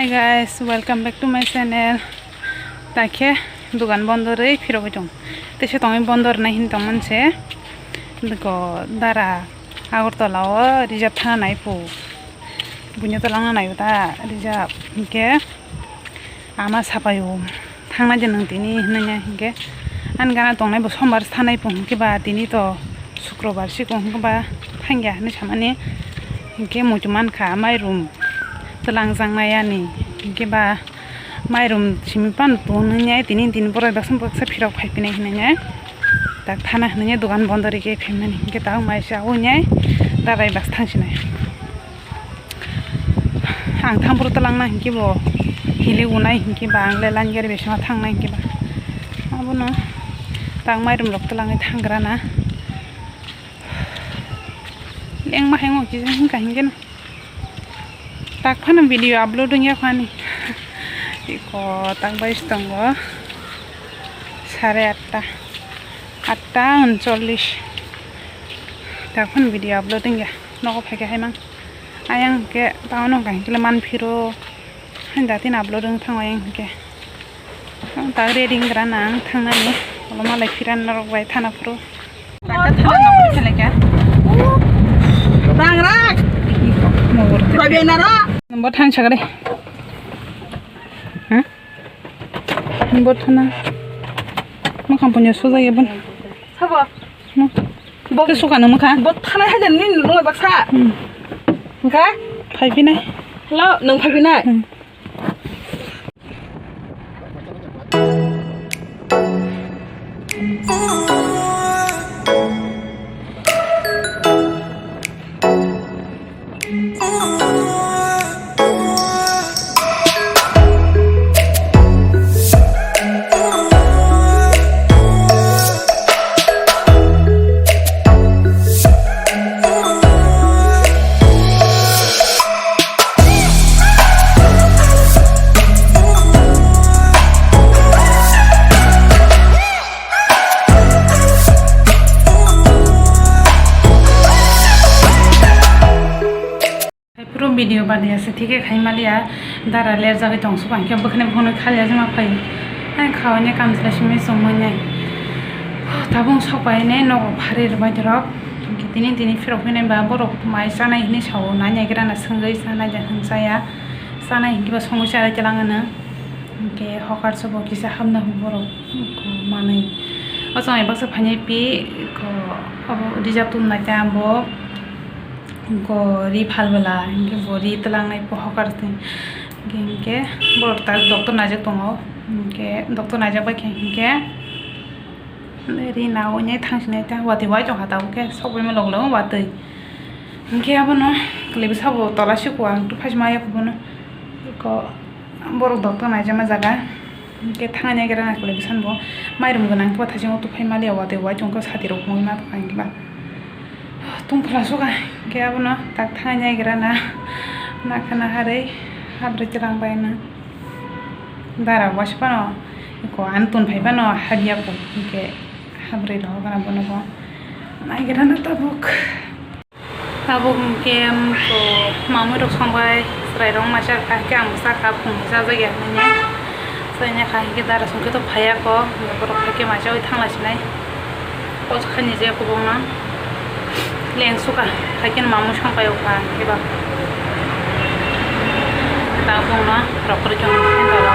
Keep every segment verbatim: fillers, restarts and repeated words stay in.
Guys, welcome back to my channel. Takhe dugan bondo rwi phirogwi tong. Tese tongwi bondo rwnai hin tongmani se. Biko dara Agartala o reserve thana nai phu. Buino talangna nai ta reserve hinkhe ama sapaio. Thangna je nwng tini hinwi hinkhe ani gana tongnai bo sombar sanai phu hinkhe ba tini to sukrobar sikung hinkhe ba thangya hinwi samani hinkhe muitu mankha mairum twlangjaknai ani hinkhe ba mairum simi phano tonwi tini tini borok baksa baksa phirok phaiphinai hinwi tak thana hinwi dugan bondo rikhe phaimani hinkhe tabuk mai se aboni dabai bus thangsinai. Ang thampuru twlangna hinkhe bo hili unai hinkhe ba ang le line gari bai sima thangnai hinkhe ba abono tak mairum rok twlangwi thanggrana lengma hai wngkha hinkhe no tak phano video upload wngya phani iko tak bai tongo sare atta atta uncholish tak phano video upload wngya nogo phaikhe hai mang. Ayang ke taono kahingkhe manphiro. Hain datin upload wng thango ayang ke. Ang tak ready wngkha na ang thangnani. Ulo malai phiran norok bai thana phuru. Rangra. Number than sagade. Ha? Number thana. Makham punya soja ya bun. Sabo. Hmm. Bo ke suka nang mukha. Bo thanai hajar ni nung baksa. Hmm. Hingkha? Phai phinai. Hello, nung phai phinai. Hmm. Haipuro video bani ase thike khai maliya dara ler jagwi tong suka hinkhe bwkhani bwkhano khali ajima phai. Hai khawani kam chwla simi chumui nai. Tabung sok bai nai nogo phari rwbai dorok. Tini tini phirok phinai ba borok mai chanai hinwi sao nai naigra na swngwi chanai da hwn chaya. Chanai hinkhe ba songwi charai twlang ano. Hinkhe hokar se bo kisa hamna borok manwi. O chwng bai baksa phainai pi ko abo reserve tum nai ta bo. Go ri phal bwla, hinkhe bo ri twlangnai pohor kar se. Hinkhe, hinkhe borok tak doctor naijak tongo. Hinkhe doctor naijak bai khe hinkhe ri nawi nai thang sinai ta watwi wai tongkha tabuk khe sok bai ma lok lok watwi. Hinkhe abono kwlwi bwsa bo tola siko ang tubuphaisa ma yako bono. Ko borok doctor naijakma jaga. Hinkhe thangna naigra na kwlwi bwsano bo mairum gwnang khe bo thaichung o tuphai maliya watwi wai tongkha sati rok hwnwi ma tongkha hinkhe ba tungphla suka hinkhe abono tak thangna naigra na nakha naharwi habrwi twlang bai no dara waisa phano eko ani tun phai phano habya kho hinkhe habrwi rohor gana bono bo naigra na tabuk. Tabuk hwnkhe, um, mamui rok songbai chwrai rok maisa rwkha, hwnkhe ang bwsa kha, phung ni chajakya hinwi. Chajakya kha, hwnkhe dara songkhe to phaiya kho, borok haikhe maisaui thangla sinai. Post khai ni je kubungno leng suka, haikhe mamui songpai ukha, hwnkhe ba. Tabukno rok kwrwi khe mungkhe dara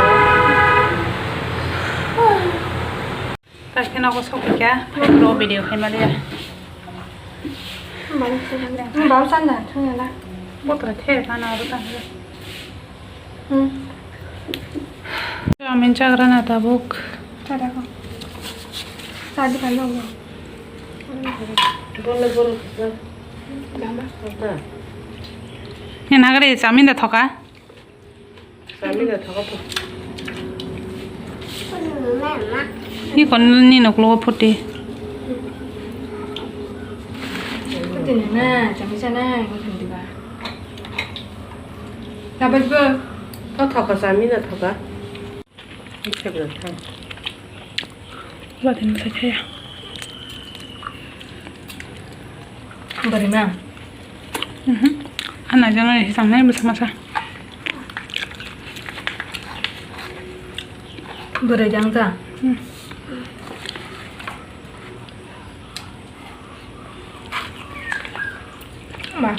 o. Kaisa nogo sokphaikha, phaikhe o video khaimaliya. Bal sanja thangla. Botra the kana aro tangla. Hmm. Chowmin chagra na tabuk. Tada ko. Sadi kalo. Bole bole. Dama. Ni nagari chowmin da thoka. Ni kon ni noklo phote. Phote na, chami sana, ko thang diba. Dapat go. To thoka chami na thoka. Ni sebra thang. Ba din sa kaya. Bari ma. Mhm. Ana jana ni sang nai bwsa masa. Bwrwi jang ta. Ma.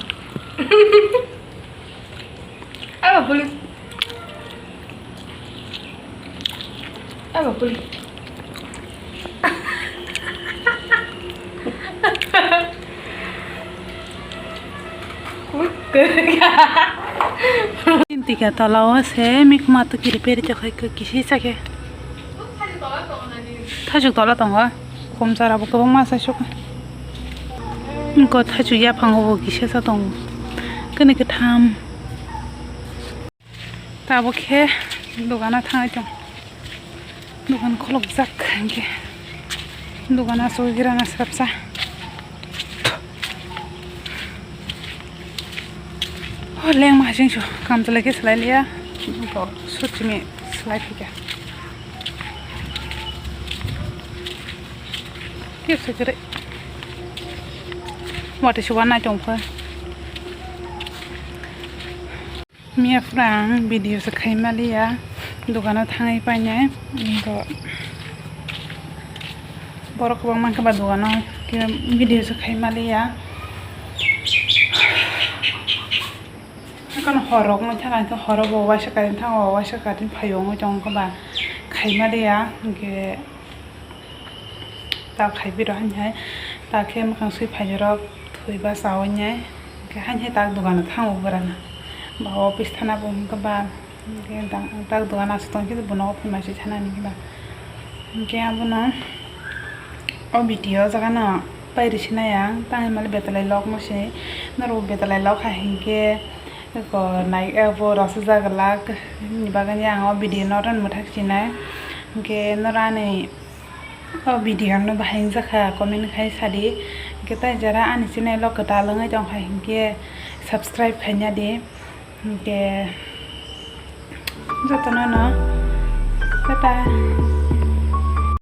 Abo puli. Abo puli. Tika tola o se mikma to kiri peri chokhai ko kisi sake. Thajwk tola tongo. Khum chara bo kwbangma asai sok. Ko thajwk yaphango bo kisa sa tongo. Kani kwtham. Tabuk khe dogano thangwi tong. Dogan kholopjak hinkhe. Dogan asugwi rana swrapsa. O lengma hasing su kam chalai khe salai liya. Bo suchimi salai phikha. Kisa kere. Watwi suba nai tong pha. Miya phura ang video se khai maliya, dogano thangwi painai. Bo borok kwbangma khe ba dogano khe video se khai maliya. Hakan horok wngwi thang ang khe horo bo waisa karing thango, waisa karing phaio wngwi tong khe ba khai maliya. Hinkhe tak khai biro haini hai, tak khe mwkhang sui phaijorok thwi ba chawi nai, hinkhe haini hai tak dogano thango bwrana. Ba office thana bo hinkhe ba, hinkhe tak dogano aswk tong khe bono office ma se thana hinkhe ba. Hinkhe abono o video o jaga no pairi sinai ang, tangwi mali betalai lok no se, norok betalai lok hai hinkhe ko nai bo rosijak glak, ni bagwi ang o video no ron mwthak sinai. Hinkhe norok ani o video no bahai wngjakha comment khai sadi. Hinkhe tai jara ani channel o kwtal wngwi tongkha hinkhe subscribe khaina di. Hinkhe jotono no tata.